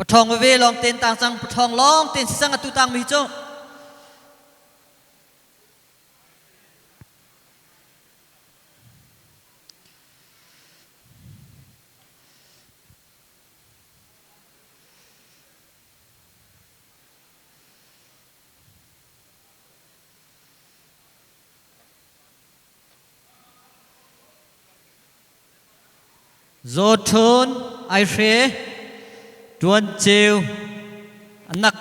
Paṭhawng veve lawng ten tang cang, paṭhawng lawng ten si cang atu tang mi cu. Zawṭhawn aihre ṭuanceu a nak.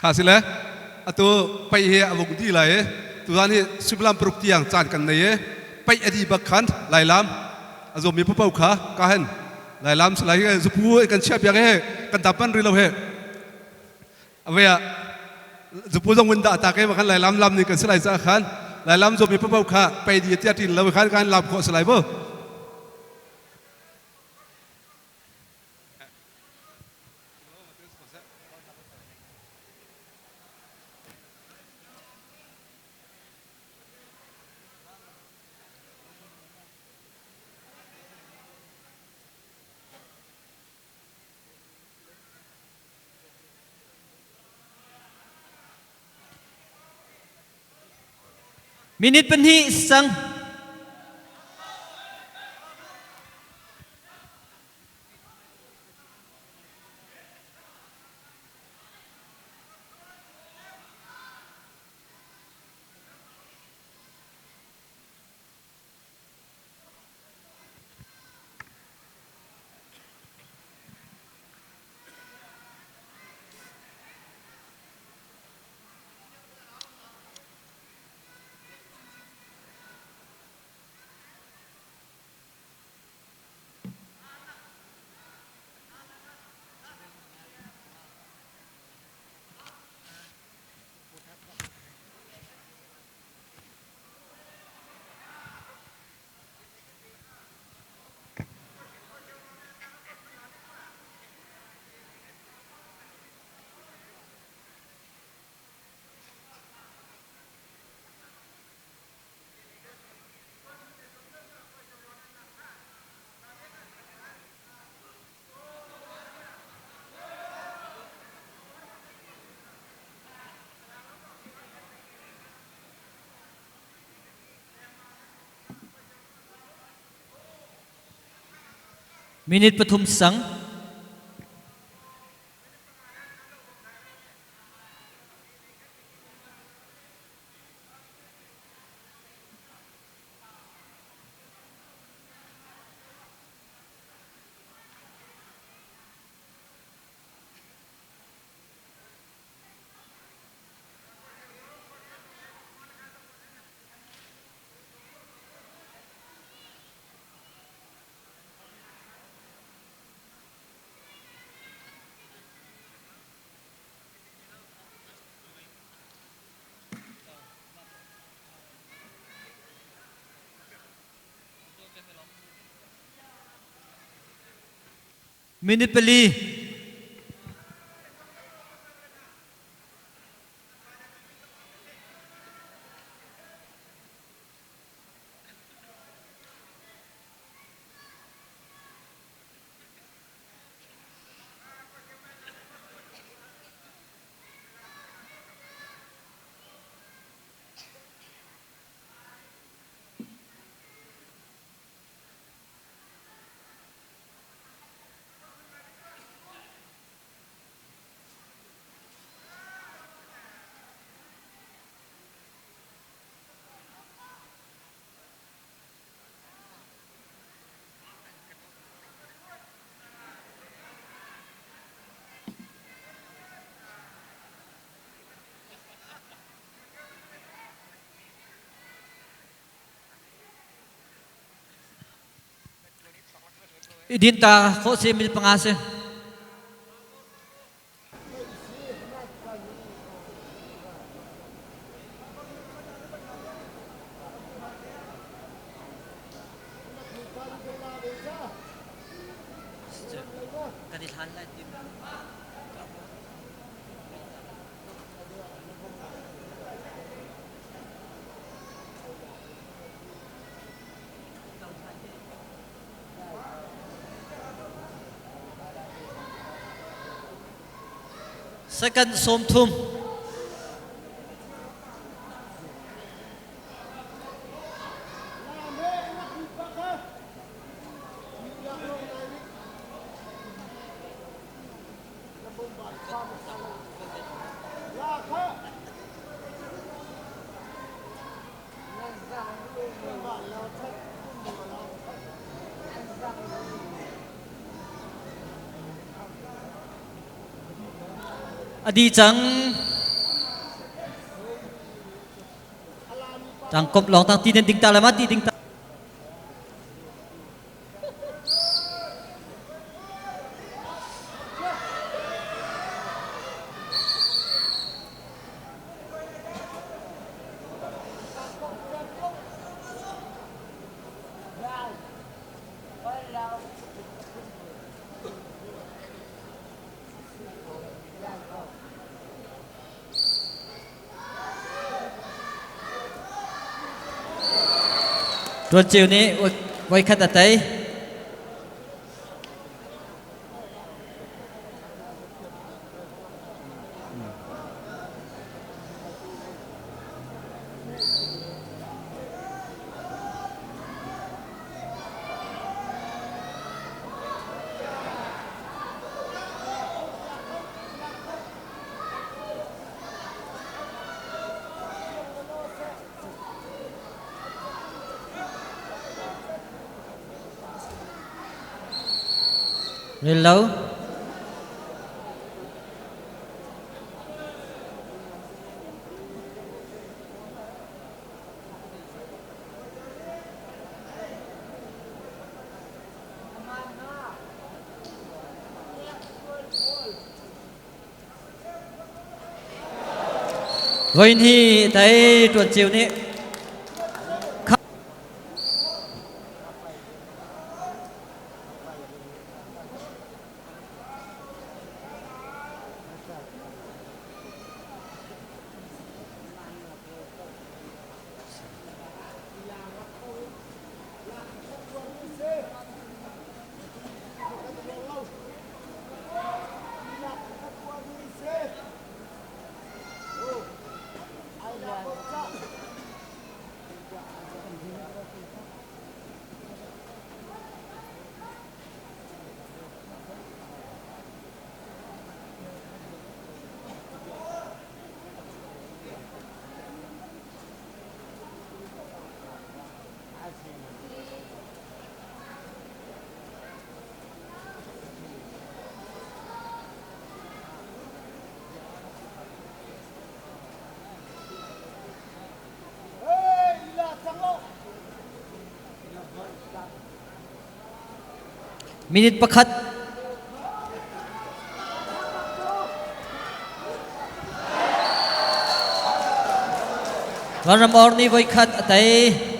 Kha si le atu pei hi a vung di lai i tuzan hi suimilam paruk tiang caan kan nei i pei a di bak khan lailam a zawmi papo kha ka hen lailam salai hi zupu kan chiah piak he kan dap man rih lo he Ave ah zupu zong win dah ta ke khan lai lam lam ni kan silai cha khan lai lam zo mi papo kha pei di tia tin lo khan kan lam kho silai bo. Minute pahnih sang. Minute pathum sang. Minute pali. I din ta khawh si mil panga si. Second 30. A di cang. Tang kop long tang ti den ding ta le ma ti ding ta. Tuan Ceu nih voikhat a tei. Rel lo. Voin hi tai tuan ceu nih Minute pakhat. Vanram or nih voikhat a tei.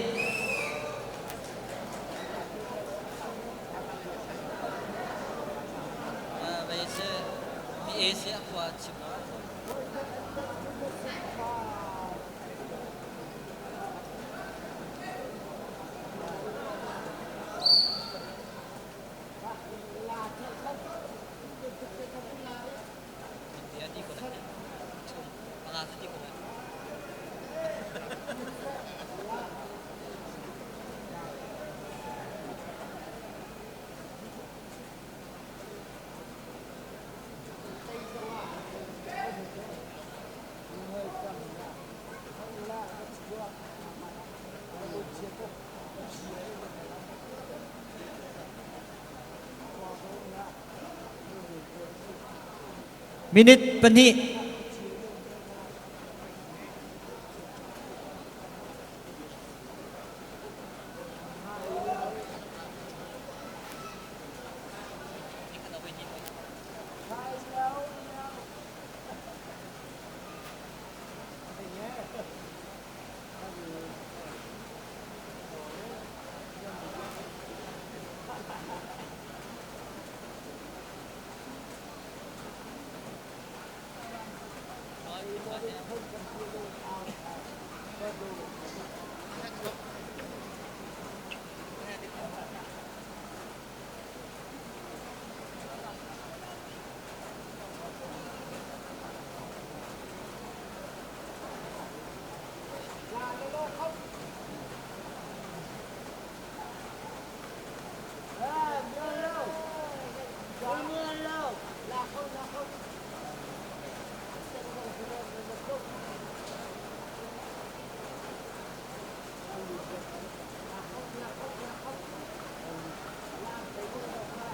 Minute pahnih.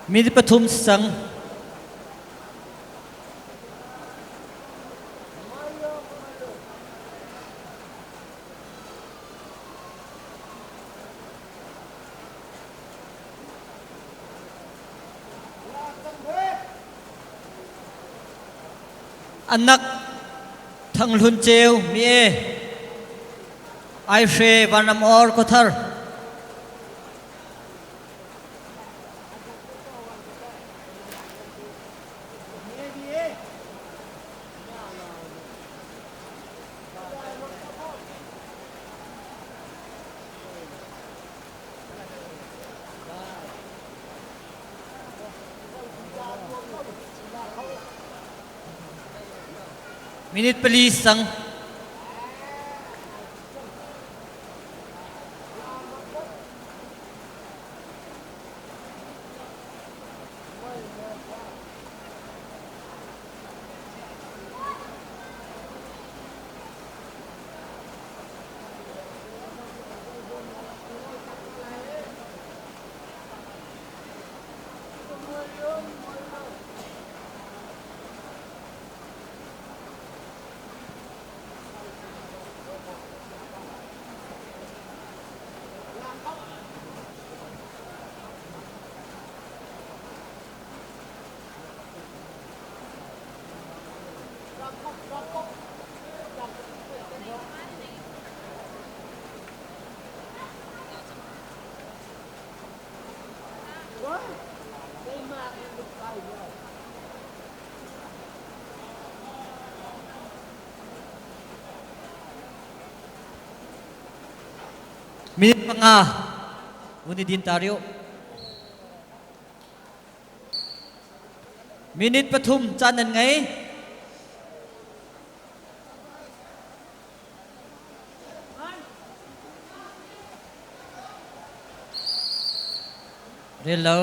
Minute pathum sang. Anak Thanghlun Ceu mi e Aihre Vanram Or Khuathar. Minute pali sang. Minute panga vun i din ta rih u. Minute pathum caan nan ngei. Rel lo.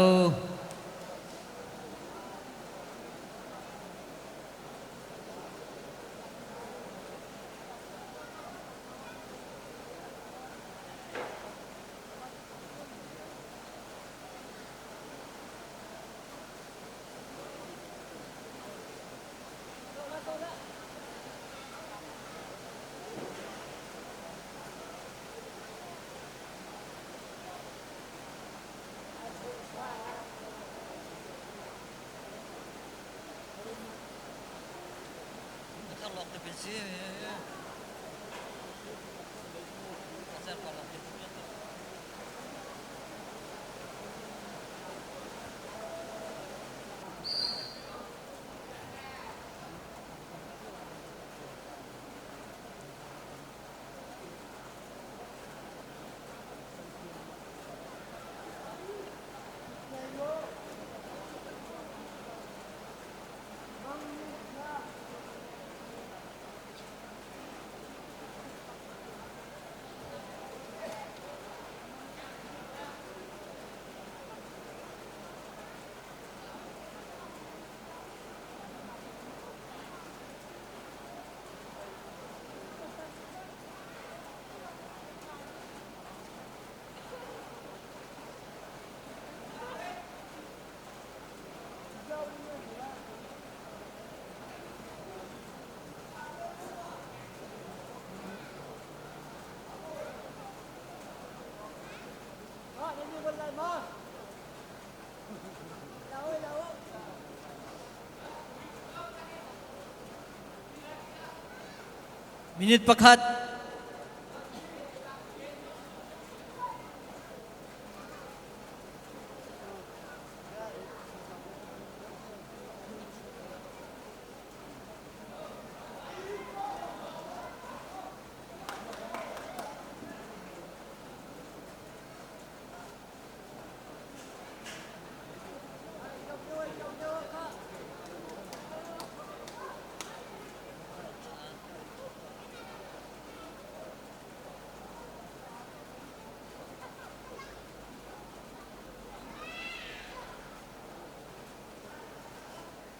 Minute pakhat.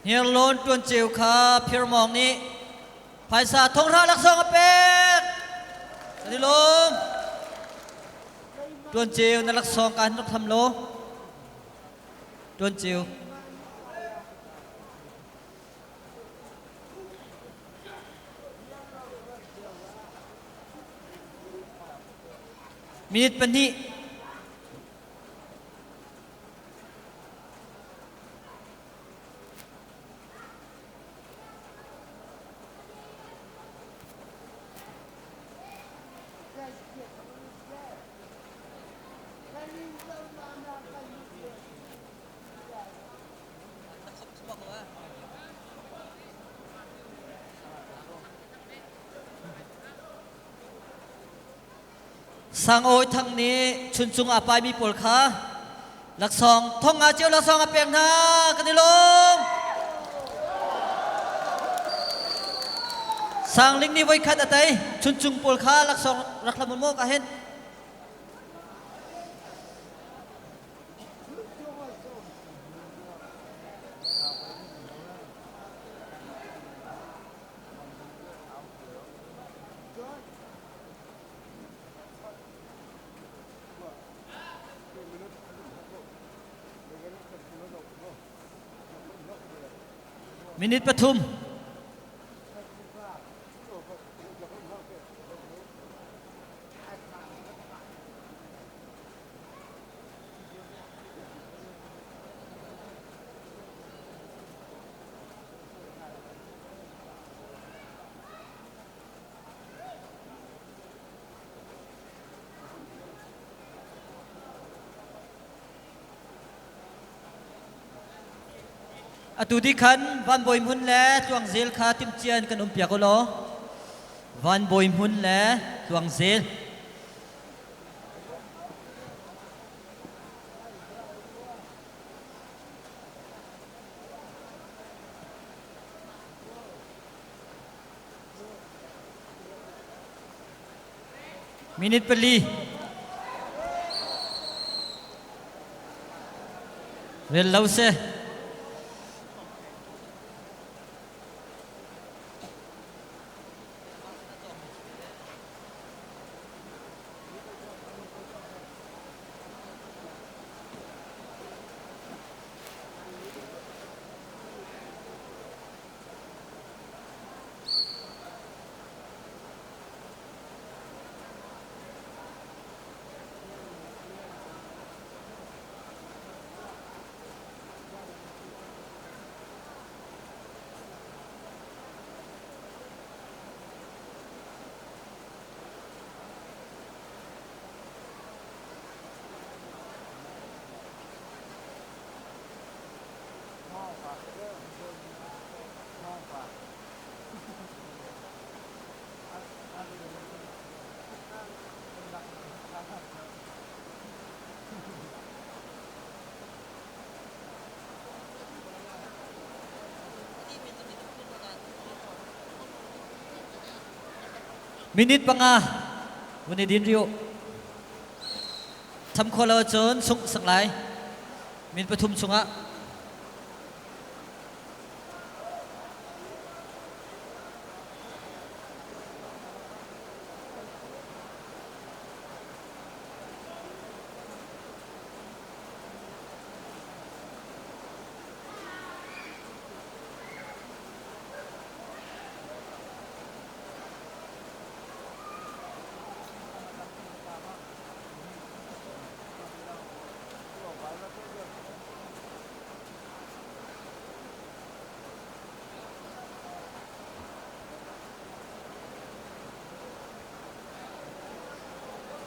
Hniarlawn ṭuan ceu kha Phirmawng nih phaisa thonghra laksawng a pek. Kan i lawm. Ṭuan ceu na laksawng kaan rak hlam law. Tuan cio. Minute pahnih. Sangawi Thang nih Chuncung aa paimi pawl kha laksawng thong nga cio laksawng a pek hna kan i lawm. Sangling nih voikhat a tei Chuncung pawl kha laksawng rak hlam maw ka hen. Minute pathum. Atu ti khan Van Bawi Hmun le Tluang Zel kha timhcia in kan umpiak u law. Van Bawi Hmun le Tluang Zel. Minute pali. Rel lo seh. Minute panga vun i din rih u. Cham khawh lo ahcun sungh sak lai. Min pathum chungah.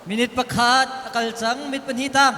Minute pakhat a kal cang, mit pahnih tang.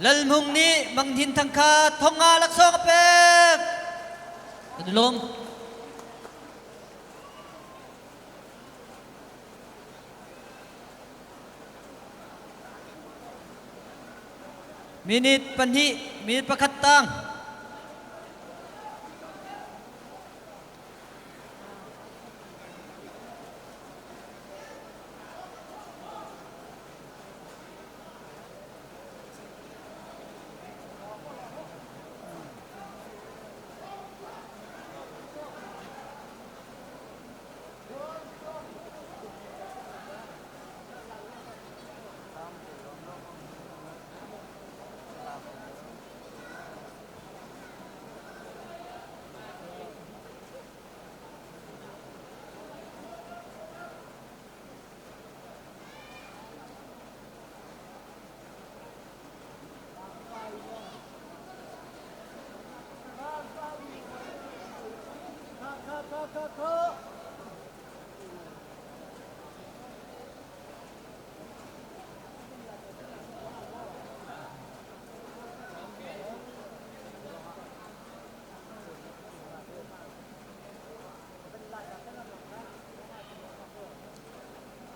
Lal Hmung nih Mang Hnin Thang kha thong nga laksawng a pek. Kan i lawm. Minute pahnih, minute pakhat tang.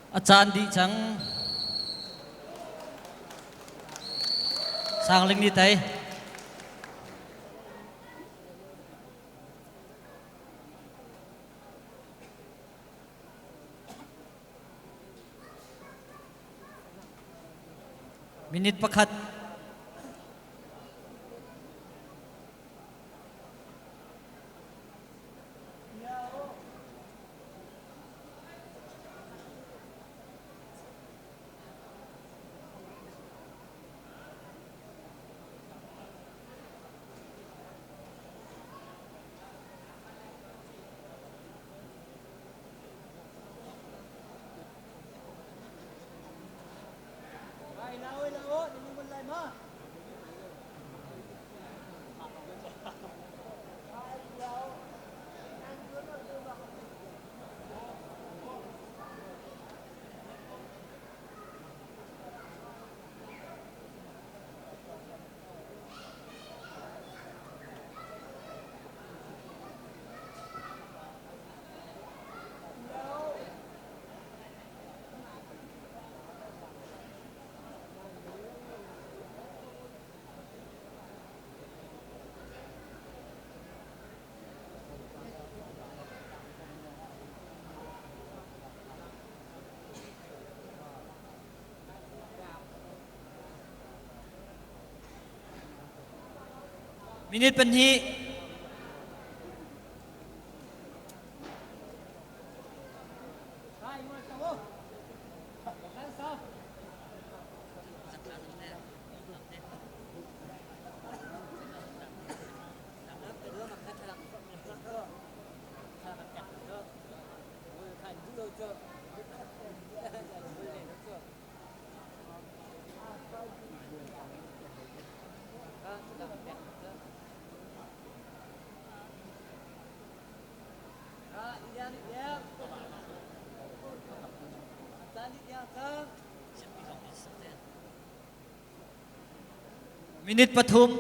A caan dih cang. Sangling ni tei. Minute pakhat. Minute pahnih. Minute pathum.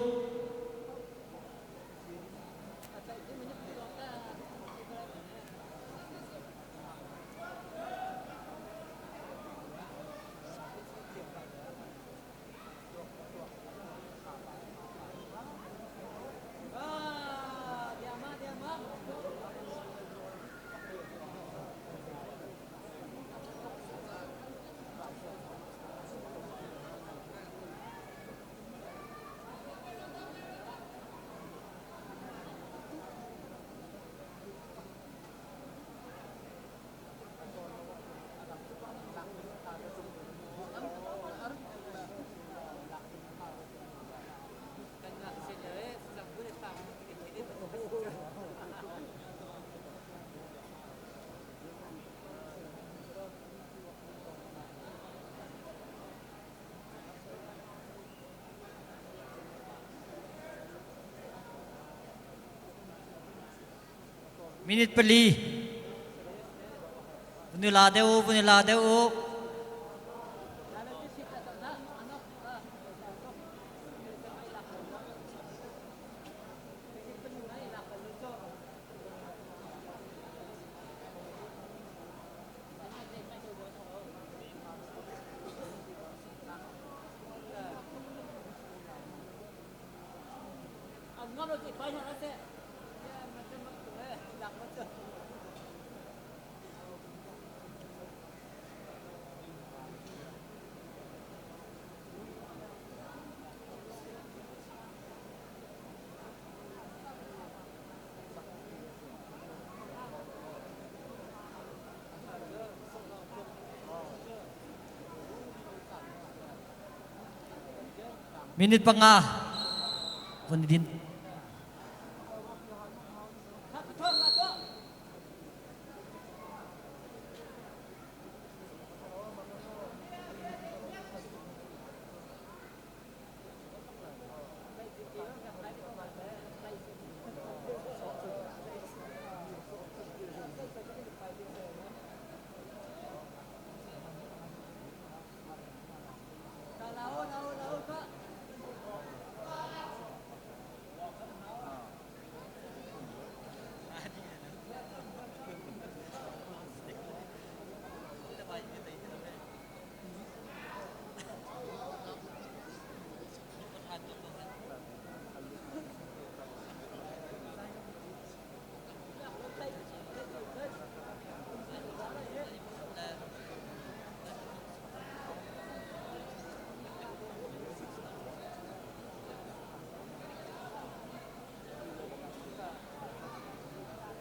Minute pali. Vun i la deuh u, vun i la deuh u. Minute panga vun din.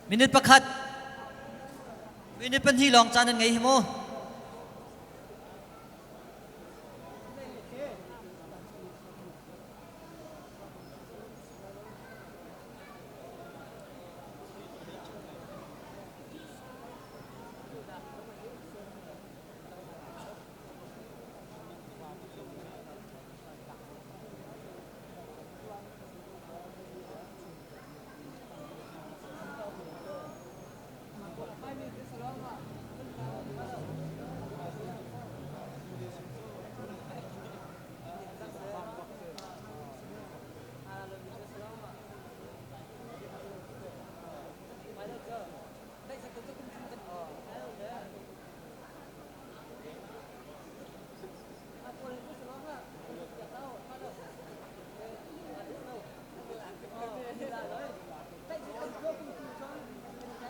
Minute pakhat minute pahnih lawng caan nan ngei hi mu.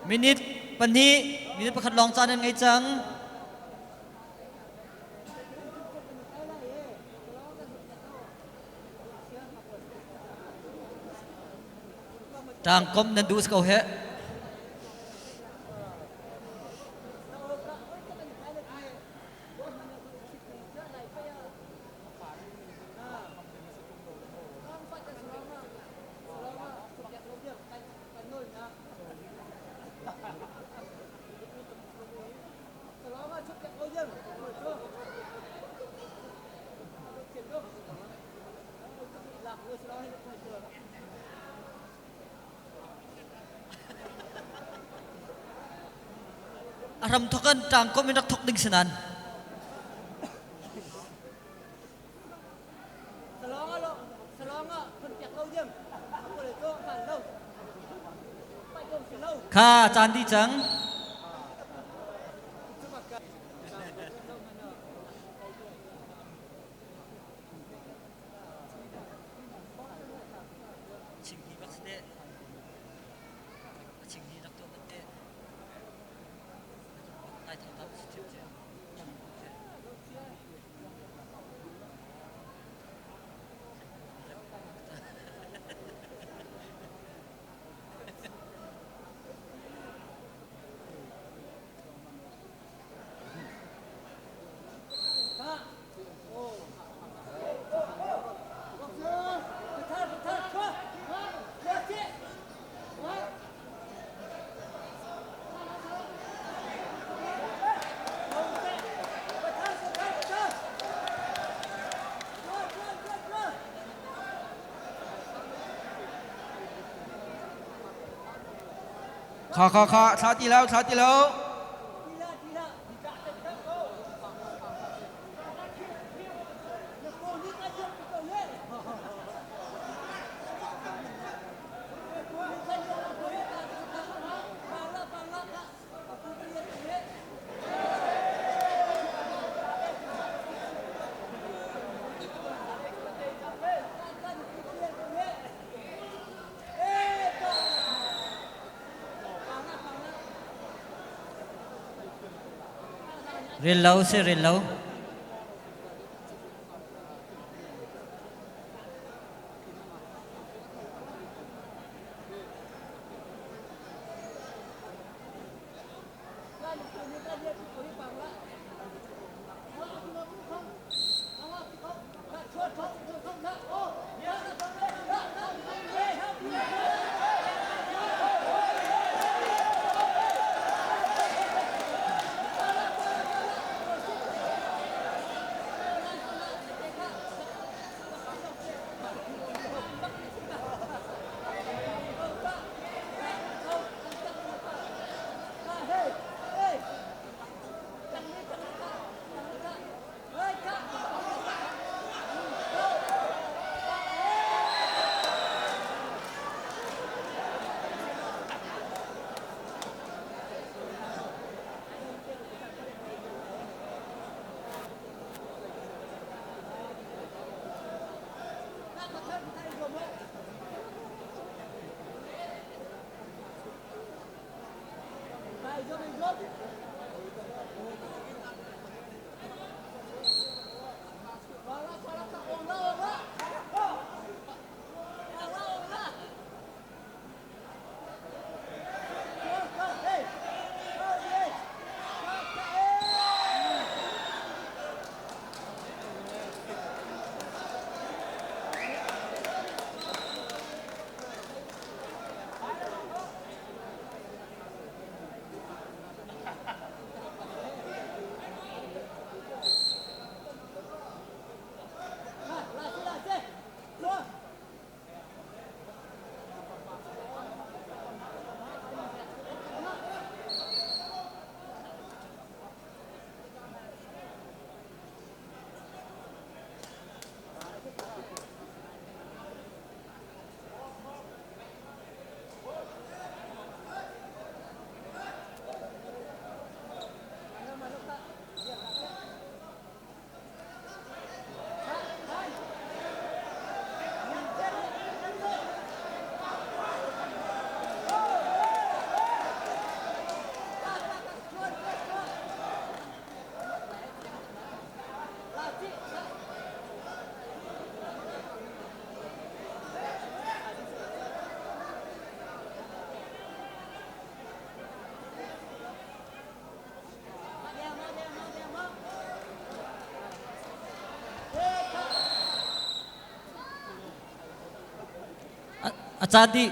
Minute pahnih, minute pakhat lawng caan nan ngei cang. Ṭangkomh nan duh si ko heh. A hramthawk in ṭangkomh in rak thawk ding si nan. Kha caan dih cang. Kha kha kha thla ti lo thla ti lo. Rel lo si rel lo. A caan dih.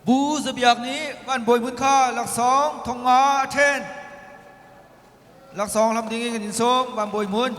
Bu Zabiak nih Van Bawi Hmun kha laksawng 5000 a ṭhen. Laksawng hlam ding in kan in sawm Van Bawi Hmun.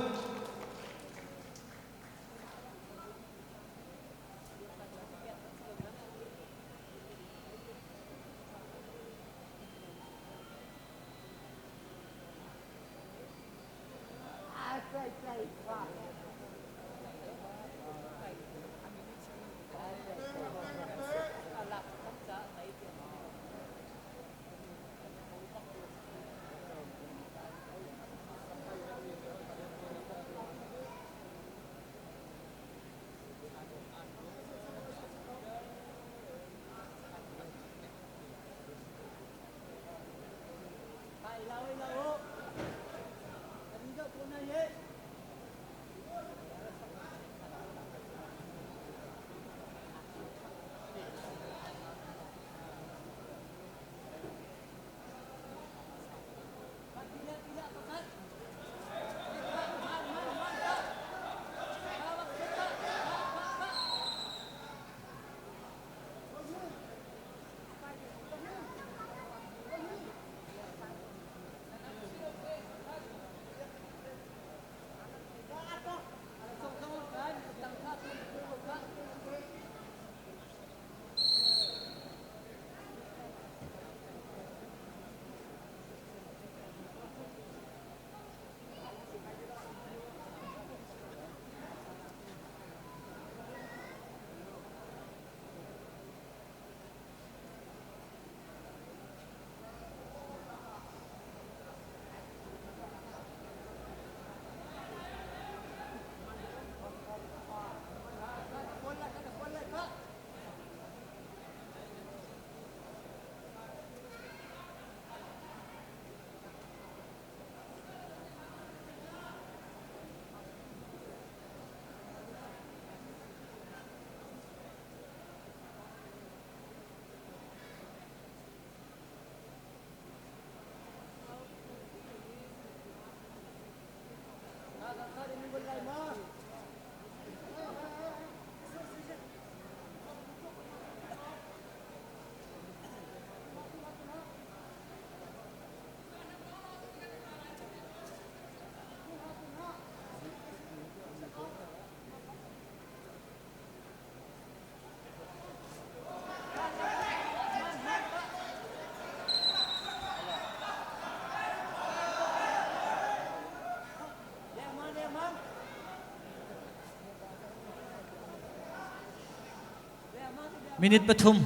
Minute pathum.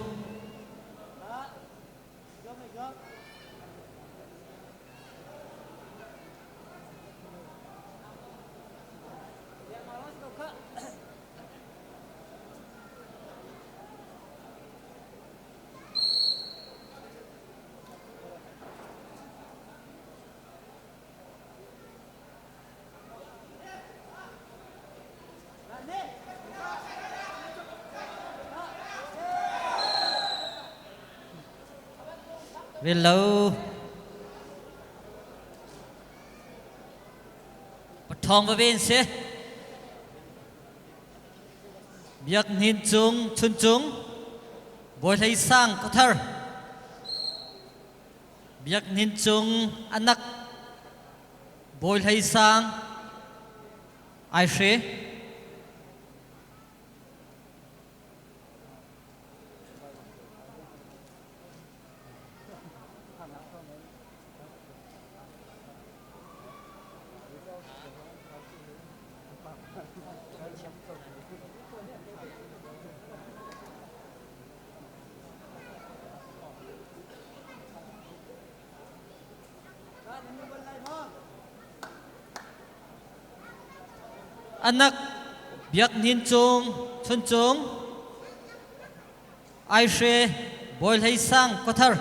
Rel lo. Pathawng va ven si. Biak Hnin Cung Chuncung Bawi Hlei Sang Khuathar Biak Hnin Cung Anak Bawi Hlei Sang Aihre. Anak Biak Hnin Cung Chuncung Aihre Bawi Hlei Sang Khuathar.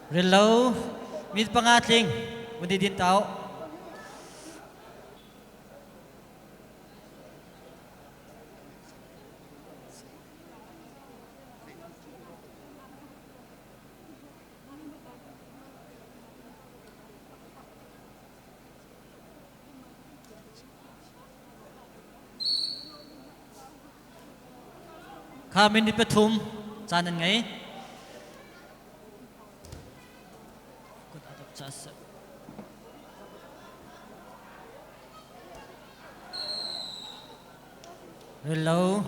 Rillo mit panga tling Mundi din tau. Kha minute pathum caan an ngei. Kut a tuk ca seh. Hello.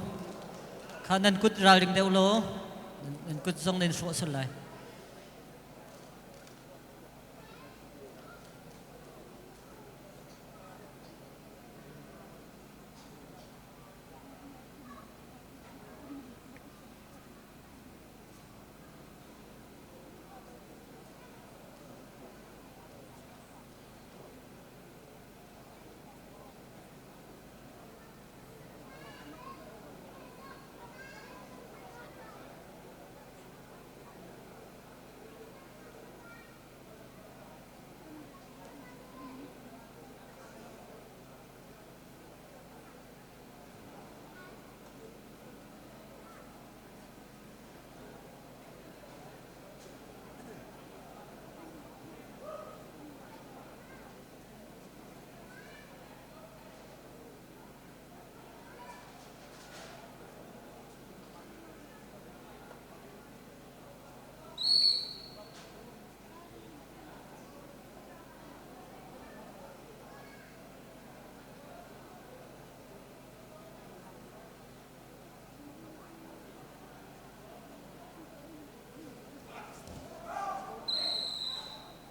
Kha nan kut ralring deuh law nan kut zong nan hrawh sal lai.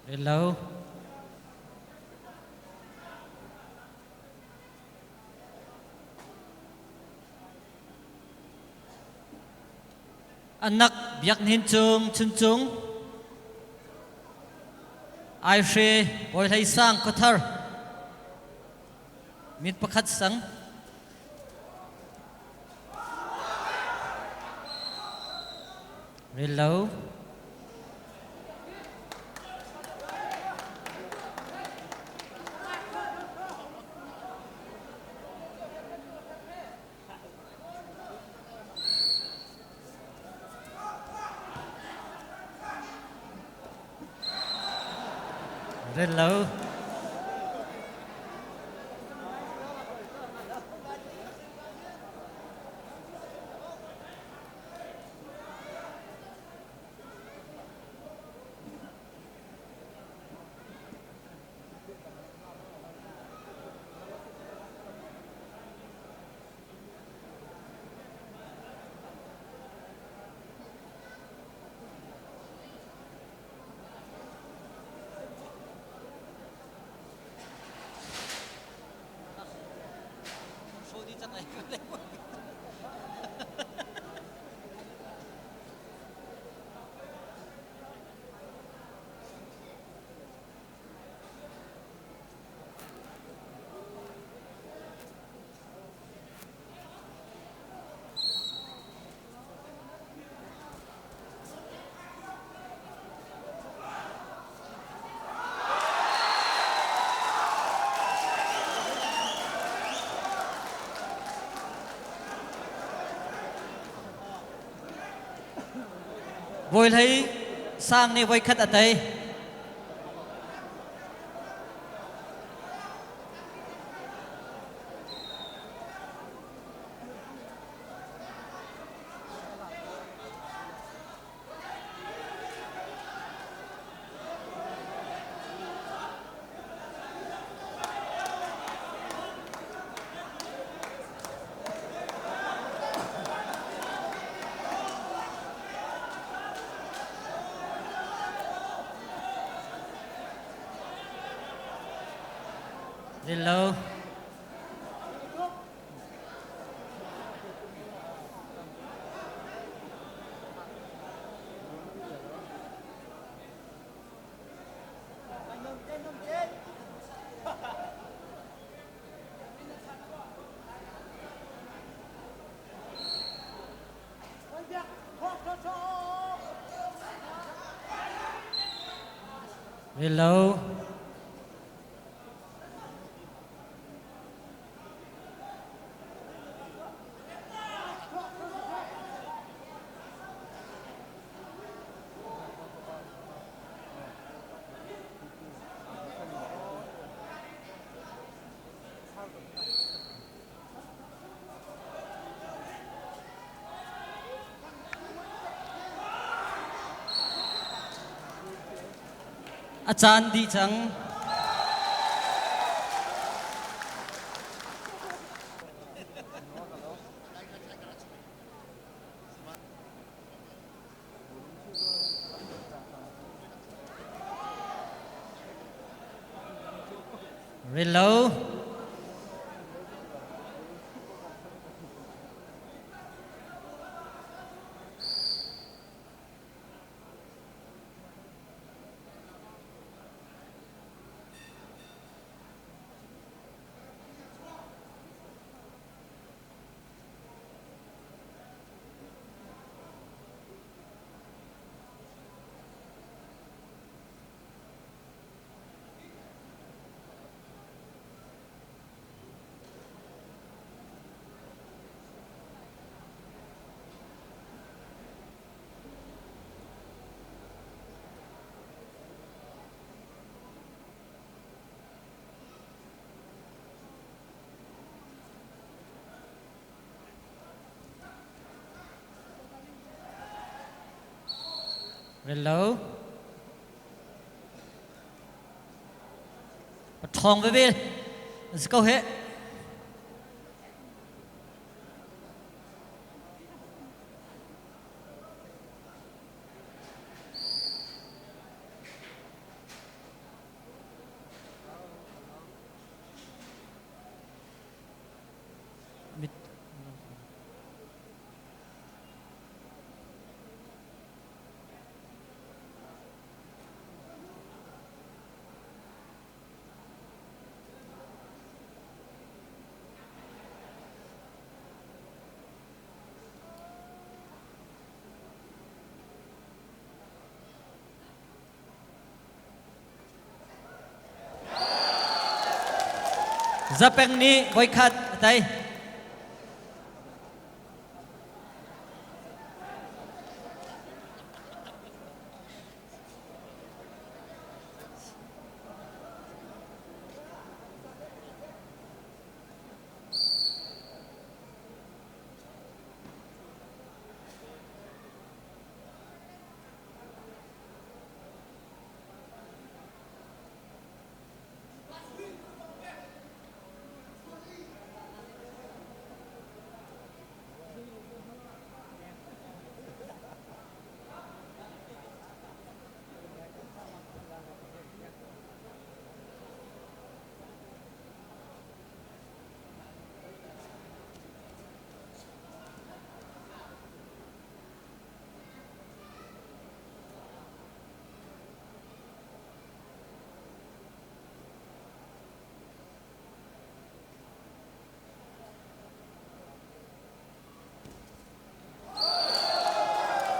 Hello. Anak Biak Hnin Cung Chuncung Aihre Bawi Hlei Sang Khuathar Mit pakhat sang Rel lo. Rel lo. cang ai. Bawihlei sang nih voikhat a tei. Hello. Hello. A caan dih cang. Rilo. Rilo. Ṭhawng veve. Let's go he. Zapeng nih voikhat a tei.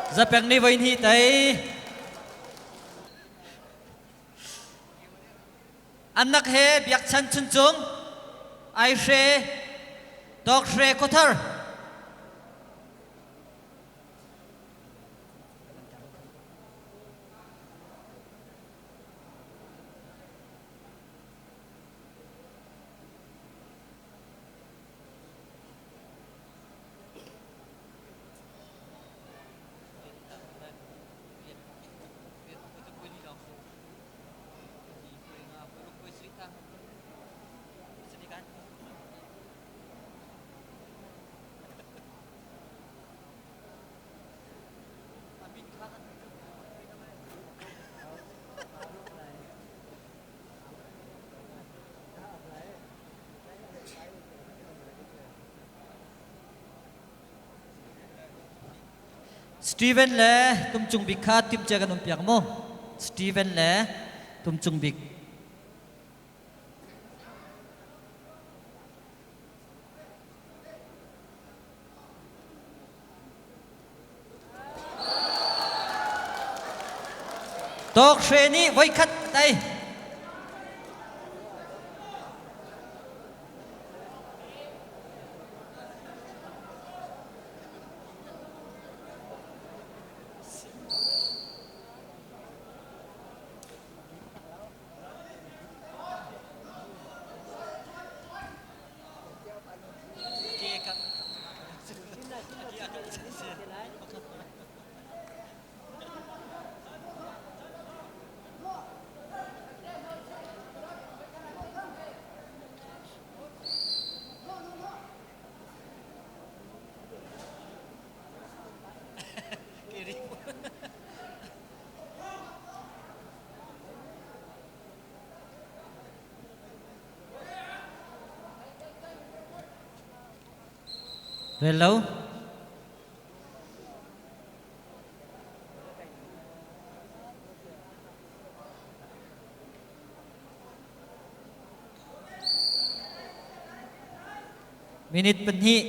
Zapek nih voi hnih tei. Annak he biakchan chuncung aihre tawkhre khuathar. Steven le Tumcung Bik kha timhcia kan um piak mu. Steven le Tumcung Bik. Tawk hre nih voikhat tei. Rel lo. Minute pahnih.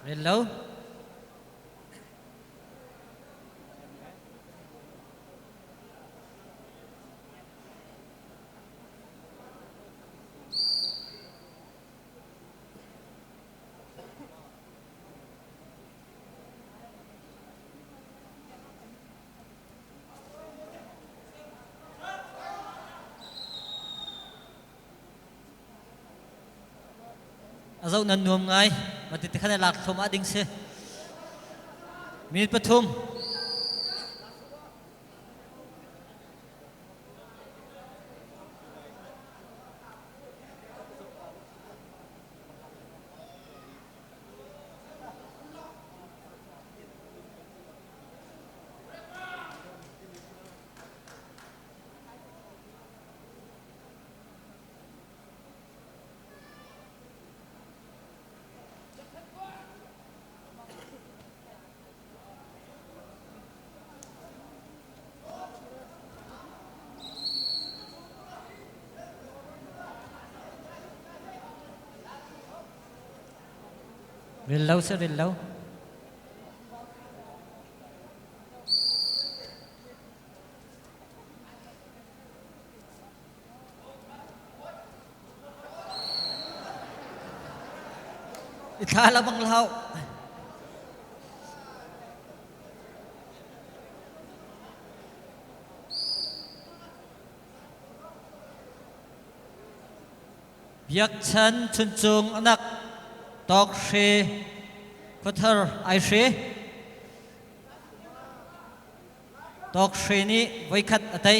Rel lo. A zoh nan nuam ngai. Mati te khan lak thlum ah ding si. Minute pathum. Rel lo si rel lo. I thla la bang hlau. Biakchan Chuncung anak Tawk Hre Khuathar Aihre Tawk Hre nih voikhat a tei.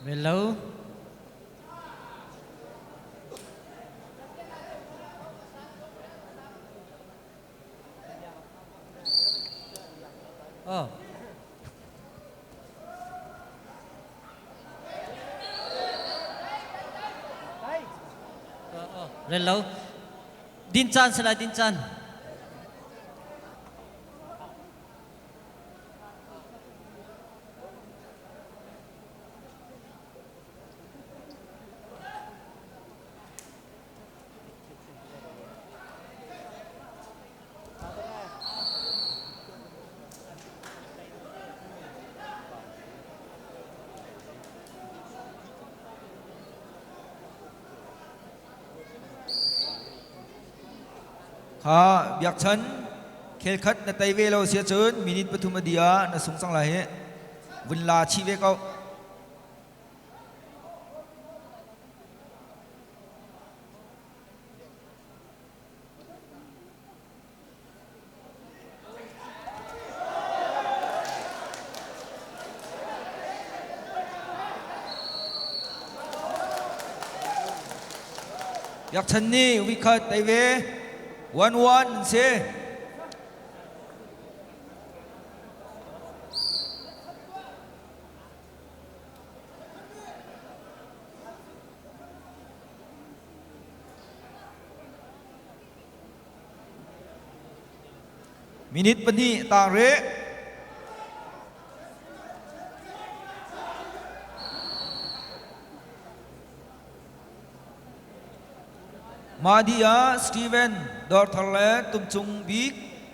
Rel lo. Oh. Rel lo. Din caan si lai din caan. Kha biakchan khelkhat na tei ve lo sia cun minute pathum a di ah na sung cang lai hi vun la chih ve ko. Biakchan nih wikhat tei ve 1-1 an si. Minute pahnih tang rih. Mah dih ah Steven Dawrthar le Tumcung Bik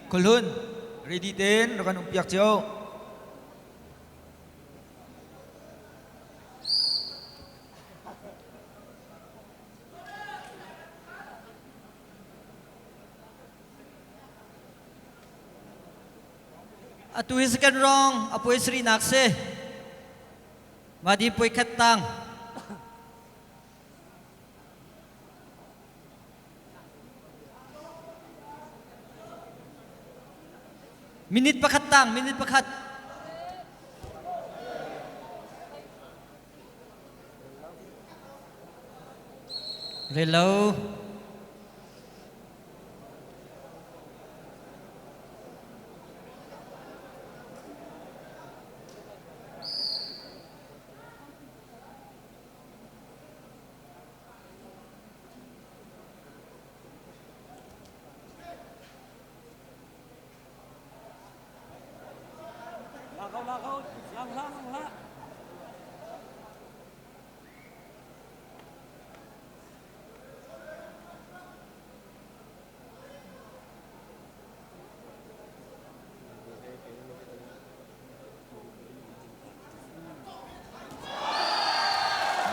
Khuahlun ready tein rak kan um piak cio. Atu hi second rong a puai sarinak si. Madi puai khat tang. Minute pakhat tang, minute pakhat. Relo.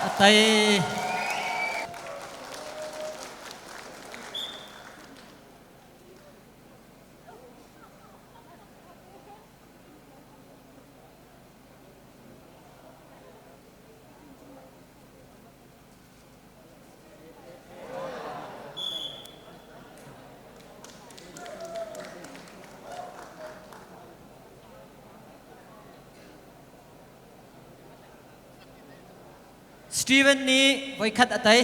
A tai. Steven nih voikhat a tei.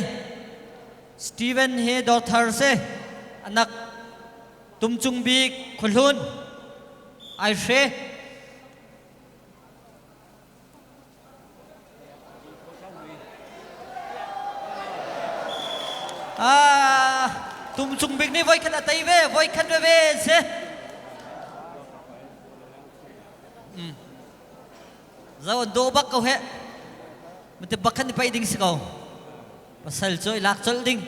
Steven hi dawrthar si. Anak tumcung bik khuahlun ai hre. Ah, tumcung bik nih voikhat a tei ve, voikhat veve si. Zo an dawh bak ko heh. Mate bak khan i paih ding si ko. Pasal cu i lak colh ding.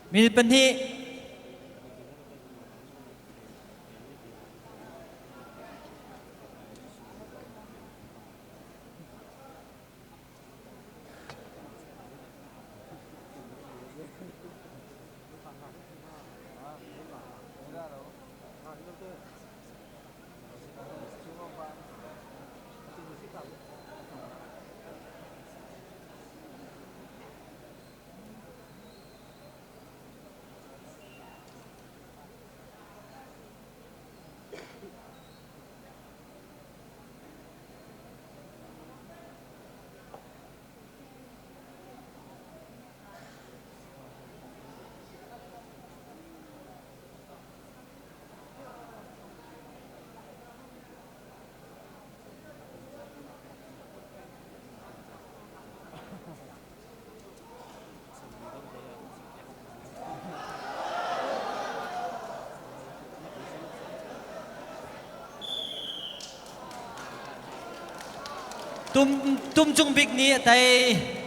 Minute pahnih. Tum, Tum Cung Bik nih a tei.